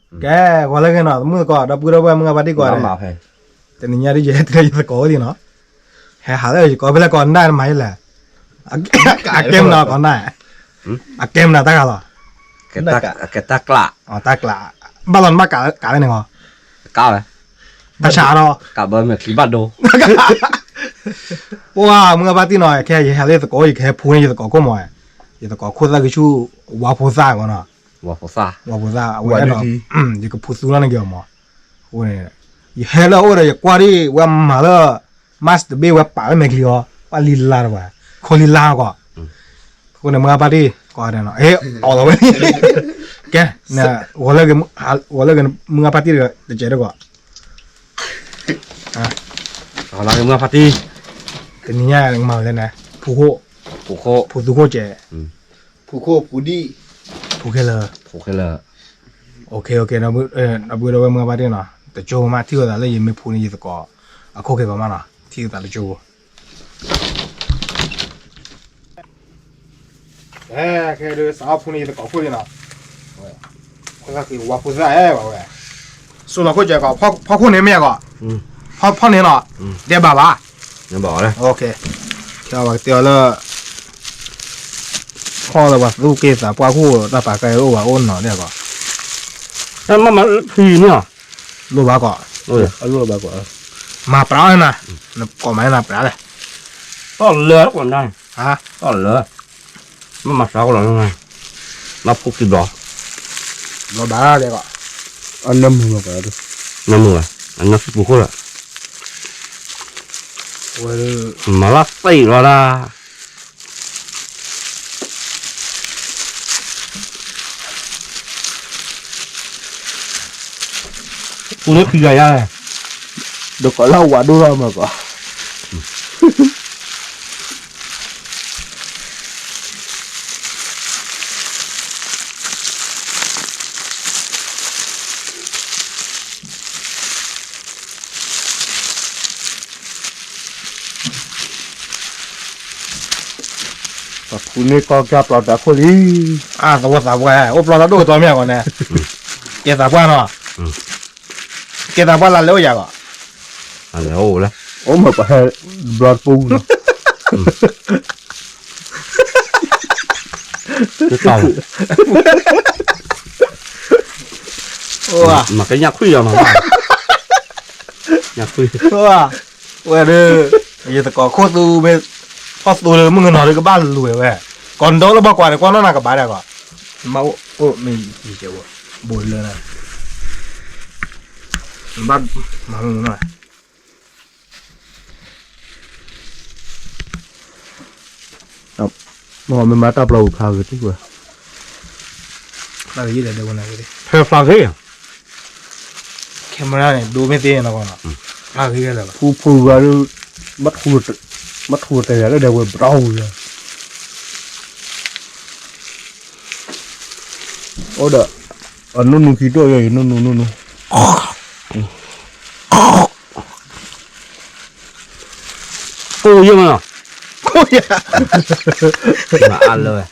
ကဲ, ဂီၤလၢဂ့ၤနီၤ သမုၣ်သကိး ဒီပုၢ်ဒီဝဲၢ်မုၢ်ဂၤပၢ်တံၢ်ကိးဂၤဒဲး, တနံၤညါဒ်ယဟဲတုၤလၢယသကိးအိၣ်လံနီၤ, ဟဲဟးလၢယကိးဖဲလဲၣ်ကိးနၢ်မၤယလဲၣ်, အကဲမနုၤကိးနၢ်, အကဲမနုၤတၢ်ဂၤလီၤ, တၢ်ကျး, ဘၣ်လီၤနဘၣ်ကးဝဲန့ၣ်ဂီၤ, ကးဝဲ, တၢ်ဆါဒီး, ကးဘၢမဲာ်ချံဘၣ်ဒိ, ပှၤမုၢ်ဂၤပၢ်တံၢ်နီၤ ခဲယဟဲလၢယသကိး ယကဟဲဖူန့ၢ်ယသကိးခိၣ်မး, ယသကိးခိၣ်သၣ်ဂံၢ်ဆူၣ် ဝါဖိသၣ်ဂီၤနီၤ, ဝါဖိသၣ်, ဝဲအဲၣ်ဒိး, ယကဖူသူလီၤန့ၢ်က့ၤအီၤမး, အဃိန့ၣ်, ယဟဲလၢအအိၣ်ဒီးယကွၢ်ဒံး ဝဲမၤလၢ master တဘ့ၣ်ဝဲပာ်လၢမဲာ်ချံအီၤ, ပှၤလံလါတပှၤ, ခိလံလါကီး, အဃိန့ၣ်မုၢ်ဂၤပၢ်တံၢ်ကိးဂၤဒဲးနီၤ, အီၣ်လီၤဝဲ, ကဲ, ဂီၤလၢဂ့ၤမုၢ်ဂၤပၢ်တံၢ်တကဲးဒီးကိး ဂီၤလၢဂ့ၤမုၢ်ဂၤပၢ်တံၢ်, တနံၤညါမၤဝဲလဲၣ်န့ၣ်, ဖူခိၣ်, ဖူသူခိၣ်ကဲး, ဖူခိၣ်ဖူဒံၣ်, ဖူခဲလၢာ်, ဖူခဲလၢာ်, ဒီပုၢ်ဒီဝဲၢ်မုၢ်ဂၤပၢ်တံၢ်နီၤ တကၠိဖိမး ထံၣ်လိာ်သးလၢယမ့ၢ်ဖူန့ၢ်ယသကိး, အခိၣ်ကဲၤပၤမးနီၤ ထံၣ်လိာ်သးတကၠိဖိ ခဲဒုးစးထီၣ်ဖူန့ၢ်ယသကိးခိၣ်လံနီၤ, ခိၣ်သၣ်ဃံဝါဖိသၣ်အဲၣ်ဘၣ်ဝဲ, စိလီၤခိၣ်ကဲးကီး, ဖီခိၣ်န့ၣ်မ့ၢ်ယၤကီး, ဖီန့ၣ်နီၤ, ဒဲးဘၣ်ဘၣ်, ခဲအံၤပကတဲအီၤလၢ ဖီလၢပှၤသူၣ်က့သးပှၢ်ခိၣ် တၢ်ပာ်ကဲအိၣ်ဘၣ်အိၣ်နီၤဒဲးကီး, တၢ်မၤမၤဖံမ့ၢ်အီၤ, လိၣ်ဘၣ်ကီး, မၤပြးအီၤနၤ, နကိးမၤနၤပြးလဲၣ်, တၢ်လၢကွၢ်မဒၣ်, တၢ်လၢ, မ့ၢ်မၤစှၤကလီၤ, လၢဖူကံဘျီ, ဘျီဘၣ်ဒဲးကီး, အနၢမုာ်လီၤ, နၢမုာ်ဘၣ်, အနၢဖံပူခိၣ်လီၤ, မၤလၢသ့ၣ်လီၤဒၣ် ပူန့ၢ်ဖံဂၤယါလဲၣ်, ဒီးကီးလၢဝၤဒိၣ်ထီၣ်မးကီး, ပှၤဖူန့ၢ်ကီၢ်ကၢ်ပျီတၢ်ခိၣ်လံ, အသဝီသးပှၢ် အိၣ်ပျီတၢ်ဒိၣ်ကတၢၢ်မ့ၢ်အဂီၢ်န့ၣ်, ကဲသးပှၢ်နီၤ, ကဲသးပှၢ်လၢလဲၤအိၣ်ယၤဂီၢ်, အိၣ်မးပှၤဟဲဘျီတပူၤလီၤ, မၤကညၣ်ခွံၣ်လီၤနီၤ, ညၣ်ခွံၣ်, ဝဲဒၣ်, ယသကိးခိၣ်သူမ့ၢ်, ဖီၣ်သူလၢမုၢ်ကနီၤဒုးကဘၣ်လူၤဝဲ, ကီးနဒိလၢဘီကွၢ်န့ၣ် ကွၢ်နီၢ်နၤကဘၣ်ဒဲးကီး, မ့ၢ်အိၣ်မ့ၢ်ယံၤကဲး, ဘိလၢ, ဘၣ်မၤမုၢ်နီၤ မ့ၢ်မၤတၢ်ပျီပူၤဖျါဂ့ၤသ့ၣ်ဝဲ, ဖျါဂ့ၤ, camera န့ၣ် ဒိမ့ၢ်သ့နီၤ, ဖျါဂ့ၤလၢၤဘၣ်, ဖူဖူဂၤဒီး, ဘၣ်ထူတဲာ်ယၤလၢဒဲးဝဲဘျီဝဲ, အိၣ်ဒီး, အနူနူခံတိၢ်ယဲၢ်အံၤ နူနူနူနူ ကိၢ်ယဲၢ်မးနီၤ, ကိၢ်ယဲၢ်, မၤအါလၢဝဲ,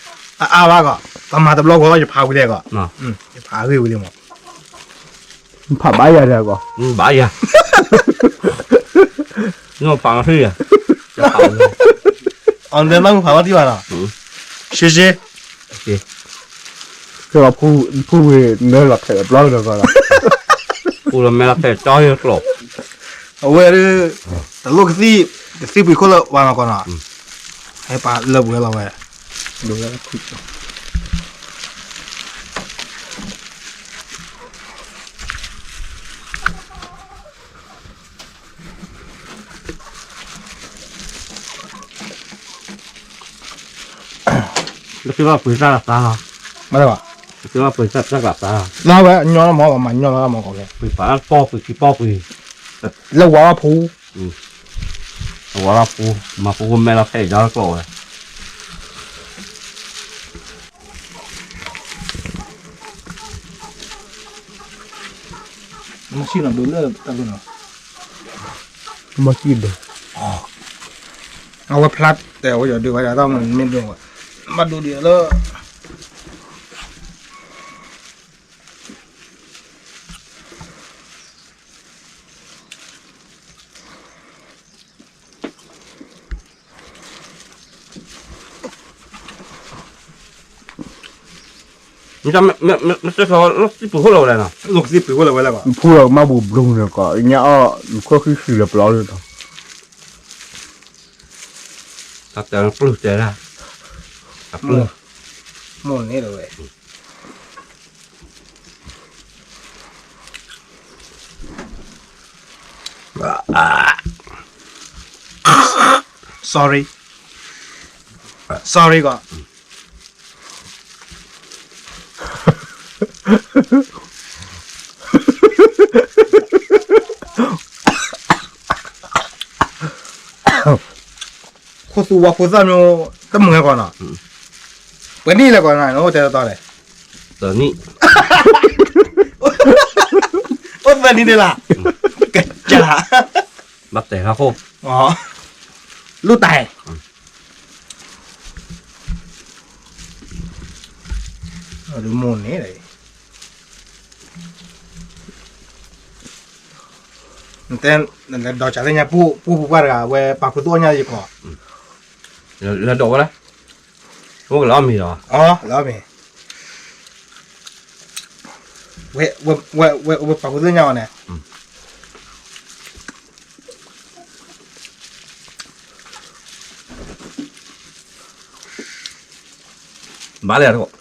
အအါဘၣ်ကီး, ပမၤတဘျီဂီၤလီၤ ယဖးဝံၤလဲၣ်ကီး, ယဖးဂ့ၢ်ဝံၤလံမး, ဖးဘၣ်ယၤဒီးကီး, ဘၣ်ယၤ, နဖးမၤထံၣ်ယၤ, အီၤနတဲနီၢ်မုၢ်ဖးဘၣ်ထံၣ်ဘၣ်နီၤ, ရှဲရှဲ ကဲ, ဖူဝံၤ နလီၤဖဲးဘျီဒီးကီးလီၤ, ပူလီၤမဲလီၤဖဲးကၠီယကျိာ်, အဝဲဒၣ်, တလိၣ်ကသံၣ်, ကသံၣ်ပှ့ၤခိၣ်လၢဝါနီၤကီးနီၤ, ဟဲပာ်လၢပှဲၤလီၤဝဲ, ဒိးလၢခွံၣ် လၢခံဘၣ်ပှ့ၤတၢ်လၢသါလီၤ, မ့ၢ်, လၢခံဘၣ်ပှ့ၤတၢ်လၢသါလီၤ, လၢဝဲညီလီၤမး ပှၤမၤညီလီၤမးကီးဝဲ, ပှ့ၤပာ်လၢပီၢ်ပှ့ၤခံပီၢ်ပှ့ၤ, လၢဝါလီၤဖိ, ဝါလီၤဖိ, မၤဖိဖိမဲလီၤဖဲးဒီတကျိာ်ဝဲ မၤဆံၣ်နီၤဒိးလၢတၢ်လီၢ်နီၤ, မၤဆံၣ်ဒိး, အဝဲဖျါတဲာ်ဝဲယီၤဒုးဝဲဒၣ်တၢ်မၤမ့ၢ်ဒိးဝဲ, ဘၣ်ဒိးဒံးလၢ မၤဆံၣ်နီၤဒိးလၢတၢ်လီၢ်နီၤ, မ့ၢ်တၢ်မ့ၢ် မ့ၢ် မ့ၢ်တၢ်ခီ လီၤစံၣ်ပူၤခိၣ်လီၤဝဲလဲၣ်နီၤ, လီၤစံၣ်ပူၤခိၣ်လီၤဝဲလဲၣ်, ဖူလီၤကမၣ်ပူၤဘျုးန့ၣ်ကီး ညါအီၣ် နခိၣ်ဃံဃံလၢပျီလၢ တၢ်တဲပျုၢ်တဲဒၣ်, အပျုၢ်, မိၢ်န့ၣ်လီၤဝဲ, sorry, sorry ကီး ခိၣ်သူဝါဖိသၣ်မ့ၢ် တမုာ်ဟဲကီးနီၤ, ပှဲၤနံၣ်လဲၣ်ကီးနီၤ နအိၣ်တဲတီတီလဲၣ်, သၢနံၣ်, အိၣ်သၢနံၣ်န့ၣ်လီၤ, ကစၢ်, ဘၣ်တဲဟးခိၣ်, လူၢ်တၢ် အဒုးမိၢ်န့ၣ်, နတဲ, နလဲၤဒီးစးလၢညါ ပှၢ်ပူၤပှၢ်တဂၤ အဝဲပာ်ဖုသူအီၣ်ညါယကီး, လဲၤဒီးဝဲလဲၣ်, အိၣ်ကလီၤအီၣ်မ့ၤလီၤ, လဲၤအီၣ်မ့ၤ, ဝဲ, ဝဲပာ်ဖုသူညါအီၤန့ၣ် ဘၣ်လဲၣ်, ပာ်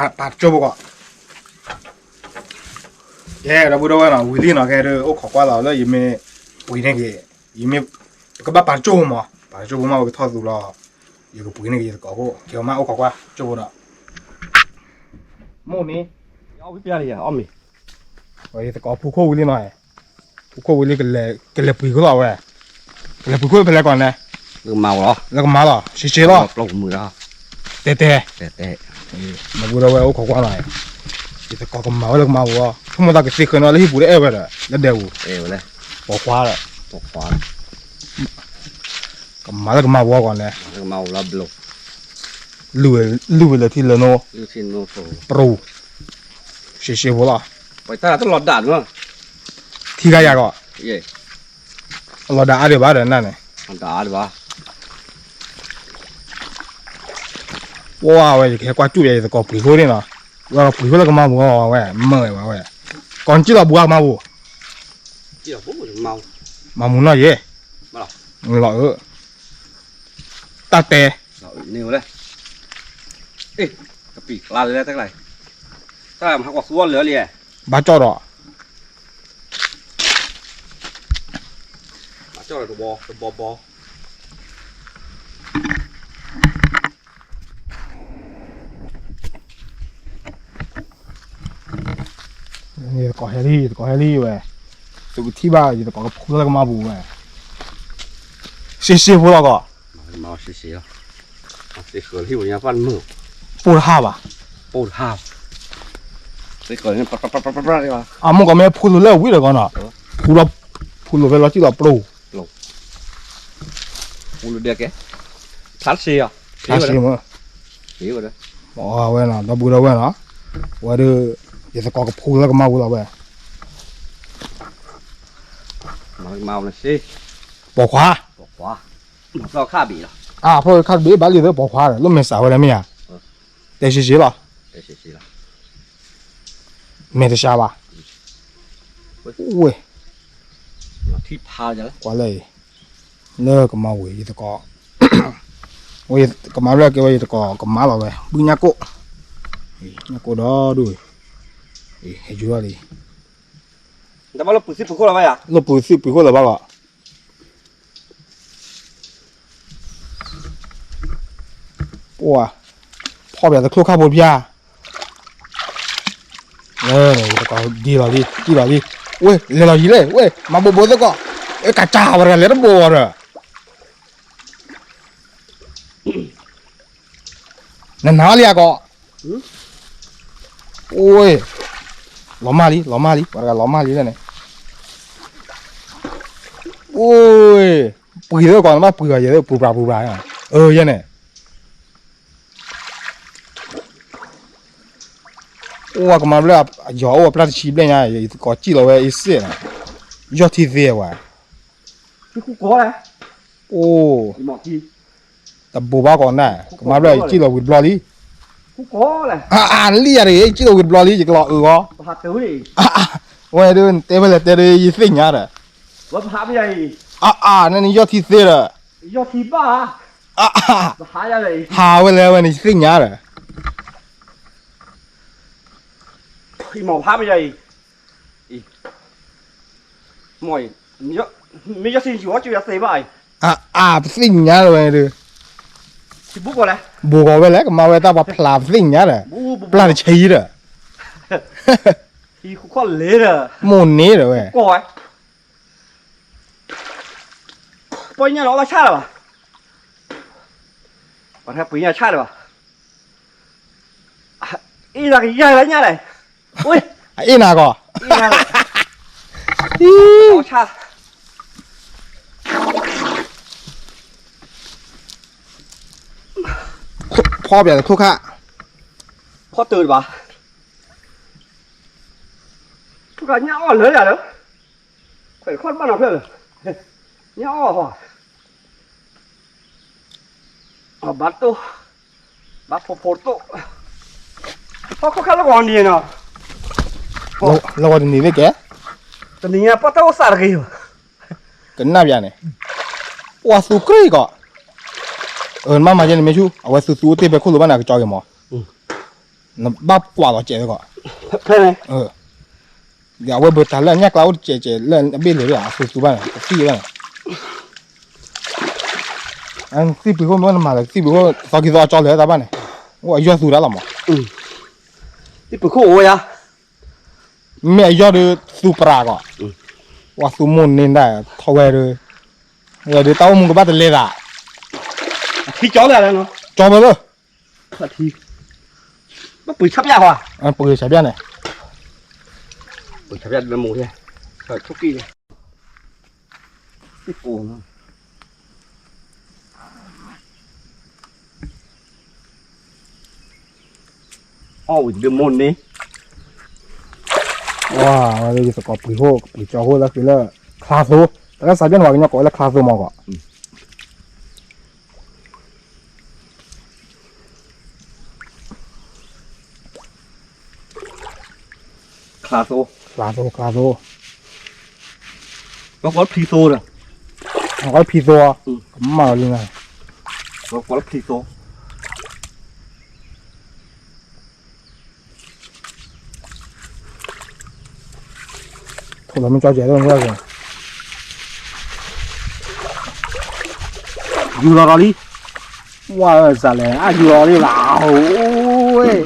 တကၠိဖိကီး, ကဲ ဒီပုၢ်ဒီဝဲၢ်နီၤ ဝံၤလံနီၤ ကဲဒုး အိၣ်ခိးကွၢ်လီၤလၢ ယမ့ၢ်ပှ့ၤန့ၢ်က့ၤ, ယမ့ၢ်, ပကဘၣ်ပာ်တကၠိဖိမး ပာ်တကၠိဖိမး ပကထီၣ်သူလီၤ, ယကပှ့ၤန့ၢ်က့ၤယသကိးခိၣ် ကဲမး အိၣ်ခိးကွၢ်ကၠိဖိဒီး, မိၢ်န့ၣ်, အီၣ်ဝံၣ်ပျၢ်လံ အီၣ်မ့ၤ, ယသကိးဖူခိၣ်ဝံၤလံနီၤ, ဖူခိၣ်ဝံၤလံ ကလဲၤပှ့ၤခိၣ်လီၤဝဲ, ကလဲၤပှ့ၤခိၣ်ဖဲလဲၣ်ကီးန့ၣ်, လၢကမၤဝဲလီၤ, လၢကမၤလီၤ ရှဲရှဲလီၤ, တဲတဲ, နပူၤဒီးဝဲအိၣ်ခိးကွၢ်နီၤ, ယသကိးကမၤဝဲလၢကမၤပူၤလီၤ, ဆိကမိၣ်သးကသ့ဃၢၤနီၤ လၢဟံၣ်ပူၤတအဲၣ်ဝဲဒီး လၢဒဲပူၤ, ပိာ်ခွါဒီး, ကမၤလၢကမၤပူၤကီးန့ၣ်, လုၢ်ဝဲလၢထံလၢနိ, ပရူၤ, ရှဲရှဲဖိလီၤ, ထံဂၤယၤကီး, လီၤဒၣ်အါဒံးဘၣ်ဒီးနၤန့ၣ်, ပှၤဝဲ ယကဟဲကွၢ်ကၠူၣ်ယၤ ယသကိးပှ့ၤခိၣ်န့ၣ်နီၤ, ဝဲပှ့ၤခိၣ်လၢကမၤပူၤဝဲ, မၢဝဲဝဲ, ကိးနစံၣ်လီၤဘူးကမၤပူၤ, မၤမူနီၢ်ယဲ, လီၤအၢ, တၢ်တဲ, ကပံာ်ကျါလၢတၢ်ကျါ, တၢ်မၤဟးကွၢ်သူအီၤလၢာ်လံ, ဘၣ်ကၠီၣ်ဒီး ဘၣ်ကၠီၣ်ဒီးတဘီတဘီဘီ ယသကိးဟဲလံ ယသကိးဟဲလံဝဲ, သုကထံၣ်ဘၣ် ယသကိးကဖူလၢကမၤပူၤဝဲ, ရှဲရှဲဖိလီၤကီး, ပိၢ်တဟးဘၣ်, ပိၢ်တဟး, အမိၢ်ကီးမ့ၢ်ဖူလိာ်လၢအဝံၣ်ဒီးကီးနီၤ, ဖူလီၤ, ဖူလိာ်ဖဲလီၤတံၢ်လီၤပျိ ဖျါရှံမး, အဝဲနီၤ ဒီပုၢ်ဒီဝဲၢ်နီၤ, ဝဲဒၣ် ယသကိးကဖူလၢကမၤပူၤလီၤဝဲ, ပိာ်ခွါ, အဖျီခၣ်တဘ့ၣ်ဘၣ်လံသၢပိာ်ခွါဒီး လၢမဲာ်ဆှးဝဲလၢမ့ၢ်ဧါ, တဲရှဲရှဲလီၤ, မဲာ်တဆှးဘၣ်, ဝဲ, ကွၢ်လၢအံၤ, လၢကမၤဝဲ ယသကိး, ဝဲကမၤဘျဲၣ်ကဲဝဲယသကိးကမၤလီၤဝဲ ဘုညၣ်ကိၣ်, ညၣ်ကိၣ်ဒီဒူၣ်, ဟဲယူၤလီၤလံ, လီၤပူၤသံပူၤခိၣ်လၢၤဘၣ်လီၤ, ပှၤ, ဖီၣ်ပၠးတချိၣ်ခါဖိတပျၢ်, ယသကိးဒ်လီၤလံ ဒ်လီၤလံ, ဝဲ လဲၤလီၤယံၤလဲၣ် ဝဲ မၤဘိးဘိးသကိး, အဲကစၢ်ဝဲတဂၤလဲၤတဘိးဒီး နနၤလံအကီး, အိ, လီၤမၢ်လံ လီၤမၢ်လံ ပှၤတဂၤလီၤမၢ်လံလၢန့ၣ်, အိ, ပှံၤသကိးနဘၣ်ပှံၤအီၤယဲ ပူၤပြၤပူၤပြၤ, အၢ ယဲန့ၣ် အိၣ်ဝဲကမၤဘျဲၣ် ယီၤအိၣ်ဝဲပျၢ်တဆံဘျဲၣ်ညါ ယသကိးစံၣ်လီၤဝဲအ့စ့ၣ်နီၤ, ယီၢ်ထံသ့ဝဲ, အိၣ်, ယမီၢ်ထံ, တဘိးဘၣ်ကီးနၤ, ကမၤဘျီ ယစံၣ်လီၤဝံၤတဘျီလံ. အါ နလံၣ်ယၤတဂ့ၤ, ယစံၣ်လီၤဝံၤတဘျီလံ ယကလီၤအုးဂီၤ. ဝဲဒၣ် နတဲဖဲလဲၣ်တဲဒီး ယသ့ၣ်ညါဒီး. အါ နန့ၣ်ယီၢ်ထံသ့ဒီး. အါ ဟးဝဲလဲၣ်ဝဲန့ၣ် ယသ့ၣ်ညါဒီး. မ့ၢ်ယီၢ်ထံ ယီၢ်ထံသ့ဘၣ်အံၤ. အါ ပသ့ၣ်ညါလီၤဝဲဒၣ်. ဘိးကီးဝဲလဲၣ် ကမၤဝဲတၢ်ပှၤဖျါ ပသ့ၣ်ညါဒီး. ပျၢ်တဆံဒီး. မိၢ်န့ၢ်ဒီးဝဲ. ပှၤညါလီၤဘၣ်ဆၣ်လၢၤဘၣ်. ပှၤထဲပှၤညါဆၣ်လၢၤဘၣ်. အ့ၣ်နၤကယၤလၢညါလဲၣ်. အအ့ၣ်နၤကီး. ဖီပျဲၢ်တထိၣ်ခါ. ဖီတၢၢ်တဘၣ်. ထိၣ်ခါညၣ်အီၣ်လၢယၤလၢ ခွဲးတခီတဘၣ်နီၤဖျၢၣ်လၢ ညၣ်အီၣ်ဟီ. အဘၣ်တိၢ်, ဘၣ်ဖိဖိတိၢ်, ဟီၣ်ခိၣ်ခါလၢဂီၤနံၤနီၤ, လၢဂီၤတနံၤသ့ၣ်ကဲ, တနံၤညါပှၢ်တၢ်အိၣ်သးတဂ့ၤဘၣ်, ကနၣ်ပျၢ်န့ၣ်, ပှၤသူကြ့ၢ်ကီး, နမ့ၢ်မၤယဲန့ၣ်မ့ၢ်ဆူၣ် အဝဲသူသူအိၣ်တ့ၢ်ဖဲခိၣ်လိၤဘၣ်န့ၣ် ကကၠီက့ၤမး, နဘၣ်ကွၢ်လီၤစဲးသ့ၣ်ကီး, အဝဲဘၢတၢ်လၢအညၣ်ကျါအိၣ်တစဲးစဲးလၢအဘ့ၣ်လိၤဒီး အသူသူဘၣ်န့ၣ် ကသံၣ်ဘၣ်န့ၣ်, သံၣ်ပှ့ၤခိၣ်မ့ၢ်နမၤလၢသံၣ်ပှ့ၤခိၣ် သီခံသီအကၠီလၢတၢ်ဘၣ်န့ၣ်, အိၣ်အယီၢ်သူတၢ်လီၤမး, သံၣ်ပှ့ၤခိၣ်အိၣ်ဝဲယါ, မ့ၢ်အယီၢ်ဒီးသူပရၤကီး, ပှၤသူမိၢ်န့ၢ်ဒၣ်ထီၣ်ဝဲဒီး, ဝဲဒီးတၢ်အိၣ်မူကဘၣ်တလဲသး, အထံကၠီလၢ, ကၠီဝဲလၢ ပှ့ၤဆါပျၢ်ဟီ, ပှ့ၤဆါပျၢ်န့ၣ်, ပှ့ၤဆါပျၢ်လၢမိၢ်, ဆိၣ်ကံၢ်, သံၣ်ပူၤနီၤ, အီၣ်ဝံၤဒုးမိၢ်န့ၢ်, ဝါ, ယသကိးပှ့ၤဟိၣ် ကပှ့ၤကၠီဟိၣ်လၢဃ့လၢ ချါသိ, တၢ်လၢစးပျၢ်န့ၣ် ပှၤကညီကိးဝဲလၢချါသိမးကီး ချါသိ, ချါသိ, ချါသိ, ပှၤကိးလၢဖံသိဒီး, ပှၤကိးလၢဖံသိ, ကမၣ်လီၤလံနၤ, ပှၤကိးလၢဖံသိ ထိၣ်လီၤမ့ၢ်ကၠီကဲး, ယူၤလီၤလီၤလံ, ဝါစးလဲၣ် အယူၤလီၤလံလၢ, အိၣ်,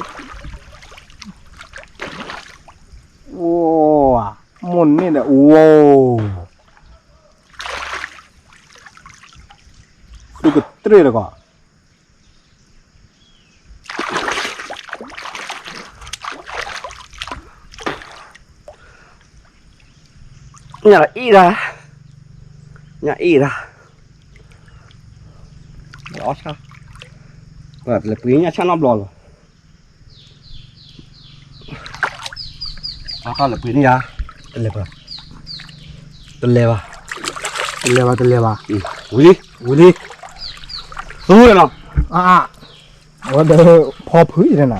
မိၢ်န့ၢ်ဒီး, သူကတြ့ၣ်တကီး ညၣ်အ့ၣ်ဒၣ်, ညၣ်အ့ၣ်ဒၣ်, လဲၤပှ့ၤညၣ်ဆၣ်နီတဘျီလီၤ, လဲၤပှ့ၤန့ၣ်ယါ, တလဲၤဘၣ်, တလဲၤဘၣ်, တလဲၤဘၣ်, တလဲၤဘၣ်, ဝံၤလံ, ဝံၤလံ, သူလီၤနီၤ, အဝဲဒီး ဖီဖုန့ၣ်နီၤ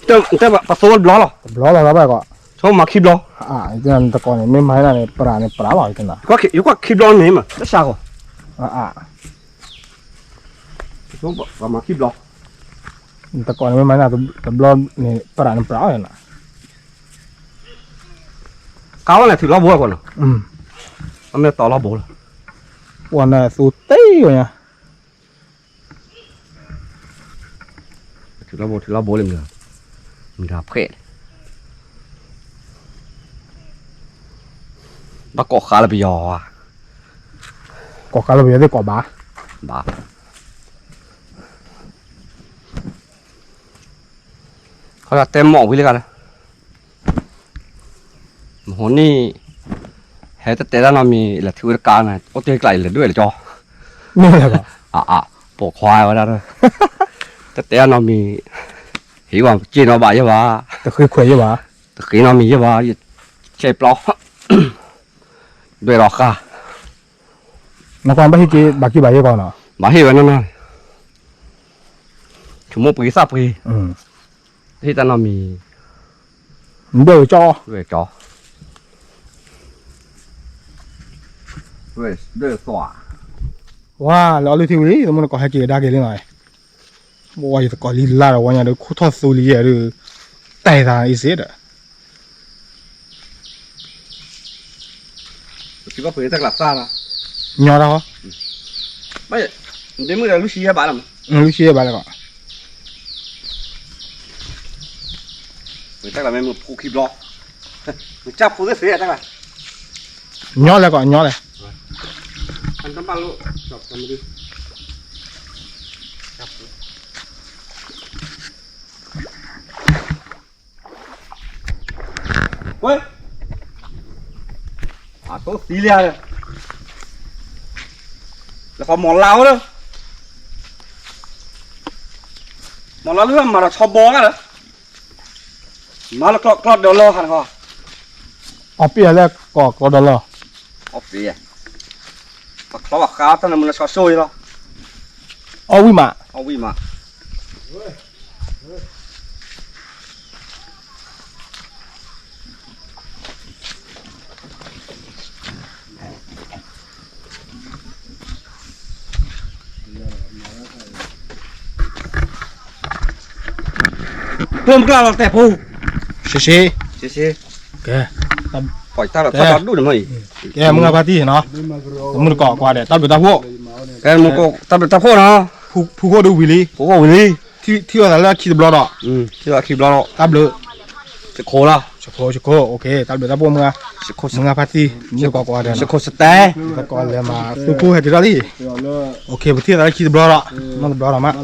တဲပှၤသိတဘျီလီၤ, တဘျီလီၤဘၣ်ကီး, ဆိမၤခံဘျီ, နတကိးန့ၣ် မ့ၢ်မၤနၤန့ၣ် ပရၤန့ၣ် ပရၤလီၤ, ယကွၢ်ခံဘျီန့ၣ်မး တၢ်စှၤကီး, ပှၤမၤခံဘျီ, နတကိးန့ၣ် မ့ၢ်မၤနၤတဘျီန့ၣ် ပရၤန့ၣ် ပရၤလီၤနီၤ, ကါဝဲန့ၣ် ထုးလီၤဘိလီၤကီးနီၤ, အမ့ၢ်တီလီၤဘိလီၤ, ပှၤန့ၣ်သူတ့ၢ်ဝဲညါ ထုးလီၤဘိ ထုးလီၤဘိလံမ့ၢ်, မ့ၢ်တၢ်ဖှဲး, ဘၣ်ကိးဃါလၢပယီၤ, ကိးဃါလၢပယီၤသ့ၣ်ကိးဘၣ်, ဘၣ်, ခီတဲမီၣ်ဝံၤလံဂၤလၢ မဟိနံၣ်, ဟဲတတဲတၢ်နီတမံၤ လဲၤထုးဝဲတကါန့ၣ် အိၣ်တ့ၢ်ကျါအံၤ လဲၤဒွဲၣ်လၢကၠီ, မ့ၢ်လၢၤဘၣ်, အါအါ, ပိာ်ခွါဝဲဒၣ်, တတဲတၢ်နီတမံၤ, ဟ့ၣ်ဝဲက့ၤနီၤဘၣ်ယဲဘၣ်, တဃ့ခွဲးယဲဘၣ်, တဃ့နီတမံၤယဲဘၣ်, ယဆဲးပျီ, ဒွဲၣ်လီၤဃာ် နကွၢ်ဘၣ်ဟ့ၣ်က့ၤဘၣ်က့ၤဘၣ်ယဲၢ်ကီးနီၤ, ဘၣ်ဟ့ၣ်ဝဲနီၤနီၤ, ဆိကမိၣ်ပှ့ၤသၣ်ပှ့ၤ, ဟ့ၣ်တၢ်နီတမံၤ, ဒွဲၣ်ဝဲကၠီ, ဒွဲၣ်ကၠီ, ဒွဲၣ်သွး, ဝါ လၢအီၣ်လုၢ်ထံဝံၤလံ သမုၣ်နကိးဟဲက့ၤကဒါက့ၤလံနီၤ, ဝါ ယသကိးလံလၢ်ဒီးဝါညါဒီး ခိၣ်ထီၣ်သူလံယဲၢ်ဒီး, တဲသးအံၤစ့ဒီး ပထံၣ်ဘၣ်ပှ့ၤတၢ်ကျးသၣ်လီၤ, ညီတၢ်ဟီ, ဘၣ်, ဒ့မုၣ်ဒီးလွံၢ်ဆံယဲၢ်ဘးလီၤမး, လွံၢ်ဆံယဲၢ်ဘးလီၤကီး, ပှ့ၤတၢ်ကျးမ့ၢ်မုၢ်ဖိခံဘျီ, မုၢ်ကၢ်ဖိသ့ၣ်သ့ၣ်တၢ်ကျး, ညီလဲၣ်ကီး ညီလဲၣ် ဝဲ, အတိၢ်သံလံဧါ, လၢခီမီၤလါအိၣ်လၢ, မီၤလါလုၢ်မၤဒီးဆီဘီဂၤလၢ, မၤလၢကျီၢ်ကျီၢ်ဒီးလီၢ်ဟးတခီ, အီၣ်ပ့ၢ်လၢကီၢ်ကျီၢ်ဒီးလီၢ်, အီၣ်ပ့ၢ်, ပချီဘၣ်ဃါတၢ်နမုၢ်လၢဆီဆိအံၤလီၤ, အီၣ်ဝံၣ်မး, အီၣ်ဝံၣ်မး တိၢ်မုၢ်ကျၢ်လီၤတဲာ်ဖိ, ရှဲရှဲ, ရှဲရှဲ, ကဲ, ပှၤတၢ်လီၤတၢ်လီၤဒူၣ်န့ၣ်မ့ၢ်အံၤ, ကဲ မုၢ်ဂၤဖါတံၢ်နီၤ, မုၢ်တကိးကွၢ်ဒီး တၢ်ဘျုးတၢ်ဖှိၣ်, ကဲ မုၢ်တကိးတၢ်ဘျုးတၢ်ဖှိၣ်နီၤ, ဖုခိၣ်ဒုးဝံၤလံ, ဖုခိၣ်ဝံၤလံ, ထံၣ်ဝဲသးလၢခံတဘျီဒီး, ထံၣ်ဝဲခံဘျီဒီး, တၢ်ဘျုး, ယခိၣ်လီၤ, ယခိၣ်, ယခိၣ်, တၢ်ဘျုးတၢ်ဖှိၣ်မုၢ်ဂၤ, မုၢ်ဂၤဖါတံၢ်, မုၢ်တကိးကွၢ်ဒီး, ယခိၣ်စတဲ, တကိးလဲၤမၤသူခိၣ်ဟဲက့ၤထီၣ်လံ, ပထံၣ်ဝဲသးလၢခံတဘျီဒီး, နီတဘျီဒီးမး,